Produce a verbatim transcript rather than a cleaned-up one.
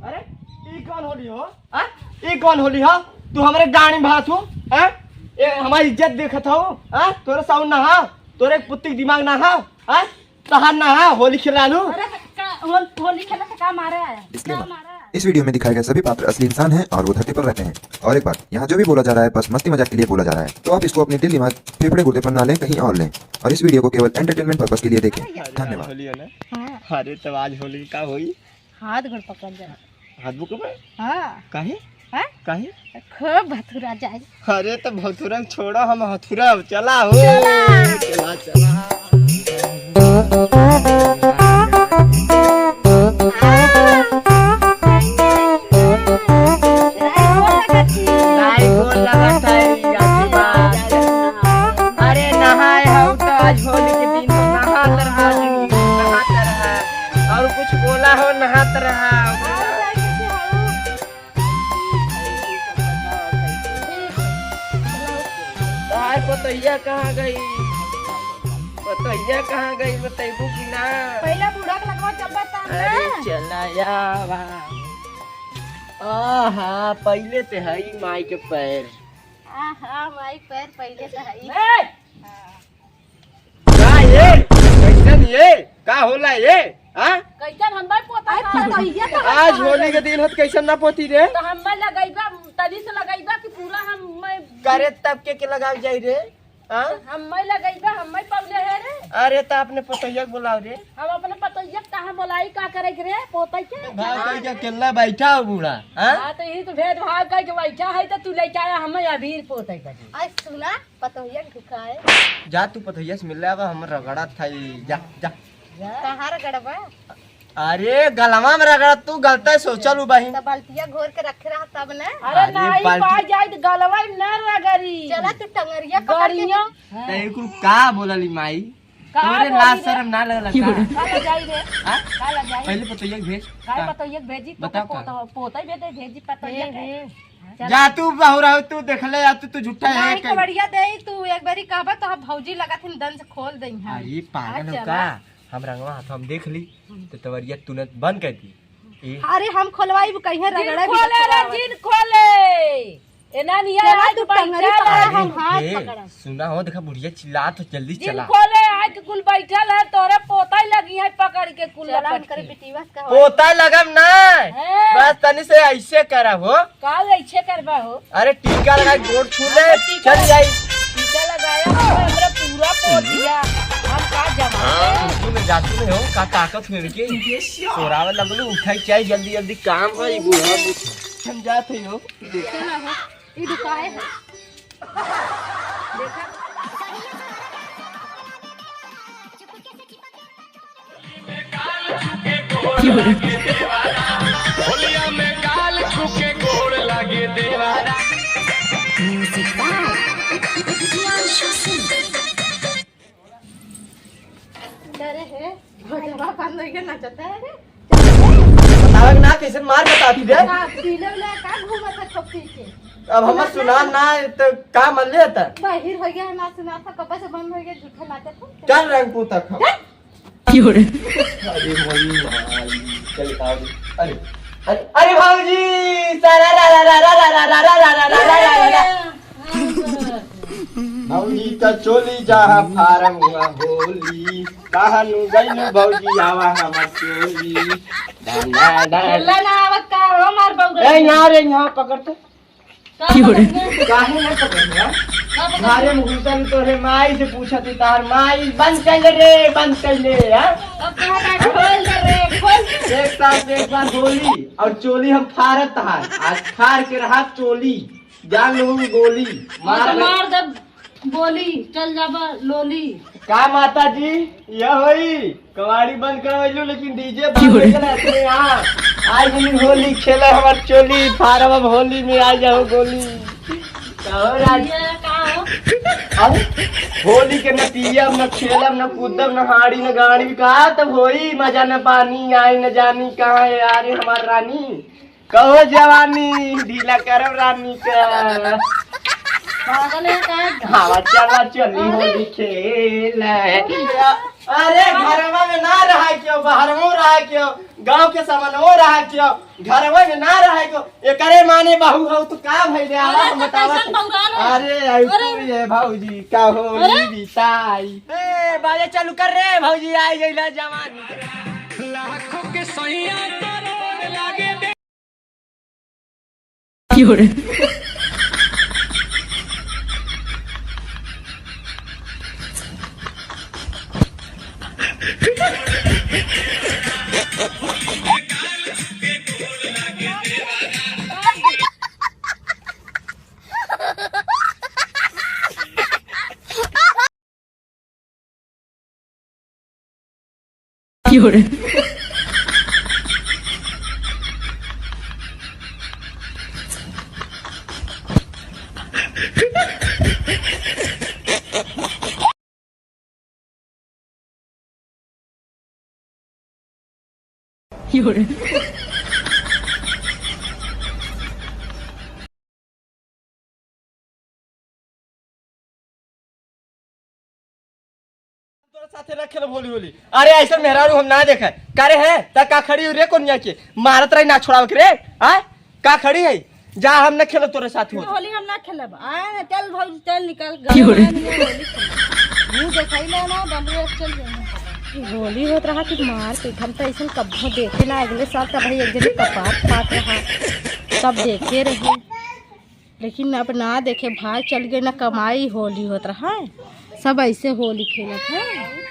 अरे, ई कौन होली हो? हाँ? ई कौन होली हो? तू हमरे गाड़ी में भास हो? हाँ? ए, हमारी इज्जत देखत हो? हाँ? तोरे साउंड ना हा? तोरे पुत्ती के दिमाग ना हा? हाँ? तहार ना हा? होली खेला लू? अरे, का, होल-, होली खेला से का मारे आया? Disclaimer। का मारा? इस वीडियो में दिखाए गए सभी पात्र असली इंसान हैं और वो धरती पर रहते हैं। और एक बात, यहाँ जो भी बोला जा रहा है, बस मस्ती मजाक के लिए बोला जा रहा है, तो आप इसको अपने दिल दिमाग, फेफड़े गुर्दे पर ना लें, कहीं और लें, और इस वीडियो को केवल एंटरटेनमेंट पर्पस के लिए देखें। धन्यवाद। होली है ना? हाँ। अरे, तो आज होली का होई? हाथ गोड़ पकड़ जा। हाथ बुक में? हाँ। काहे? हाँ? काहे? खूब भथुरा जाए। अरे तो भथुरन छोड़ा, हम हथुरा चला हो। चला। चला, चला। नाई गोर लगत है, ई आशीर्वाद। अरे नहाए हो तो आज होली के दिन हो, नहात रहा जिंदगी, नहात रहा। और कुछ बोला हो, नहात रहा। तार पतैया कहाँ गई? पतैया कहाँ गई, बतैबू कि ना? पहले बूढ़ा के लगवा चल बता ना। अरे चला आवा। आहा, पहले ते हई माई के पैर। आहा, माई पैर पहले ते हई। ए! हाँ। का ये? कैसन ये? का होला ये? हाँ? कैसन हम भाई पोता अरे, है? पतैया तो आज होली के दिन होत, कैसन ना पोती रे? तो हम मैं लगैबा, तनी से लगैबा कि पूरा हम मैं करे तब के, के लगाव जाई रे? हाँ? हम मैं लगैबा, हम मैं पौले है रे। अरे तो अपने पतैया के बुलाओ रे। हम अपने पतैया के कहाँ बुलाई, का करे के रे? पोतै के? भाव कह के अकेला बैठा हो बूढ़ा, हाँ? हाँ, तो यही तो भेदभाव कह के बैठा है, तो तू लेके आया हमें अबीर पोतै के। आज सुना, पतोहिया के ढुकाए। जा तू पतोहिया से मिल ले, अब हम रगड़त हई। जा, जा। कहाँ रगड़बा? अरे गलवा में रगड़त, तू गलते सोचल हूँ बहिन। तो बाल्टिया घोर के रखे रहा तब ना। अरे अरे नहीं, बाल्टी पा जाए तो गलवा में ना रगड़ी। चला तू टंगरिया पकड़ के गड़िया। तो एक रुक का बोलली माई? का तोरे बोली लाज रे? शर्म ना लगला का? का लजाई रे? हाँ? का लजाई? पहले पतोहिया के भेज। का का? पतोहिया के भेजी? तो बताओ का? पोता, पोता ही भेजे, भेजी पतोहिया के। हम्म, हम्म। जा तू बहुरा हो, तू देख ले, या तू, तू झूठा है नहीं, कहीं। कबड़िया दे तू, एक बारी कहबा तो हम भौजी लगत हिन दन से खोल दई हैं। अरे पागल हो का? हम रंगवा हाथ हम देख ली, तो तवरिया तूने बंद कर दी। ए। अरे हम खोलवाई, कहीं जिन रगड़ा भी खोले रे, खोलवाई। जिन खोले। ए ना निया चला आज तू टंगरी बैठल पकड़ा, है। हम हाथ ए, पकड़ा। सुना हो, देखा बुढ़िया चिल्लात हो, जल्दी जिन चला। खोले, आज के कुल बैठल है, तोरे पोता ही लगी है पकड़ के कुल चला, लपट उनकर के। बिटिया का पोता लगब ना। हैं। बस तनी से ऐसे करब हो। का ऐसे करबा हो? अरे टीका लगा के गोड़ छू ले, टीका चल जाई। टीका लगाया हो, हमरा पूरा पोत दिया। हम का जमा हाँ, तू में जातू में हो, का ताकत में के? सोरावे लगलू, उठाई चाहे जल्दी जल्दी काम है, ई बूढ़ा बुढ़-, हम जात है हो। चला हो, ई दुकाए है। देखा? होलिया में गाल छू के गोड़ लागे देवारा। Music by Priyanshu Singh। डरे है, भोजवा बंद होइके नचता है रे। बतावे ना कैसे मार बताती रे। का पीले वाला का घूमत है छप्पी के? अब हम सुना ना तो का मर लेता। बहिर हो गया ना सुना था, कब से बंद हो गया, झूठा नाटक है। चल रंग पूता खा। चल। अरे मोरी माई, चल का दे। अरे, अरे, अरे भौजी, सारा रा रा रा। भौजी का चोली जहाँ फारम हुआ होली, कहाँ नु गइलू भौजी आवा हमर चोली। डंडा, डंडा। खेलना ना आवत का हो मार बउआ? ए, यहाँ रे, यहाँ पकड़ तो। का पकड़ना? काहे ना पकड़ना? का पकड़ना? मारे में घुसल तोरे माई से पूछत ही, तार माई बंद कर ले रे, बंद कर ले, हाँ? अब कहा था, खोल दे रे, खोल दे। एक साथ एक बार बोली और चोली हम फारत तहार, आज फार के रहा चोली। जान लू गोली, हाँ, मार तो दे। मार दे गोली, चल जाबा लोली। का माता जी, यह होई? कवाड़ी बंद करवैलू, लेकिन डीजे बंद नहीं करना अपने यहाँ। आज दिन होली खेला हमार चोली, फारम अब होली में आ जाओ गोली। कहो राज-, ये का हो? अरे, होली के न पियब, न खेलब, न कूदब, न हाड़ी, न गाड़ी, का तब होई मजा, न पानी आई, न जानी कहाँ है यार हमार रानी। कहो जवानी ढीला करब रानी का। पागल है का? हवा चला चली होली खेल। अरे, घरवा में ना रहा क्यों, बाहरवो रहा क्यों, गाँव के समनवो रहा क्यों, घरवा में ना रहा क्यों? एकरे माने बहू हो तो का भइले? आवा, हम बतावा। कैसन बहू रहल हो? अरे, आई अरे। तू ये भौजी का होली अरे। बिताई। ए, बाजे चालू कर रे भौजी, आई गइला जवानी। लाखों के सैया करोड़ लागे दे। तोरे साथे ना खेलब होली होली। अरे, ऐसन मेहरारू हम ना देखे। का रे है? त का खड़ी हुई रे कोनिया के? मारत रही ना छोड़ावे के रे। आय? का खड़ी है? जा, हम ना खेलब तोरे साथ होली। होली हम ना खेलब। आय, चल भौजी, चल निकल। क्यों रे? घर में होली खेलब। मुँह देखाई ले ना, बंद हो, चल जाए। होली होत रहा कि मार पीट, हम तो ऐसन कब्बो देखे ना। अगले साल तो भाई एक जने कपार फाट रहा, सब देखे रहे। लेकिन अब ना देखे, भाई चल गए ना कमाई, होली होत रहा है, सब ऐसे होली खेलत है।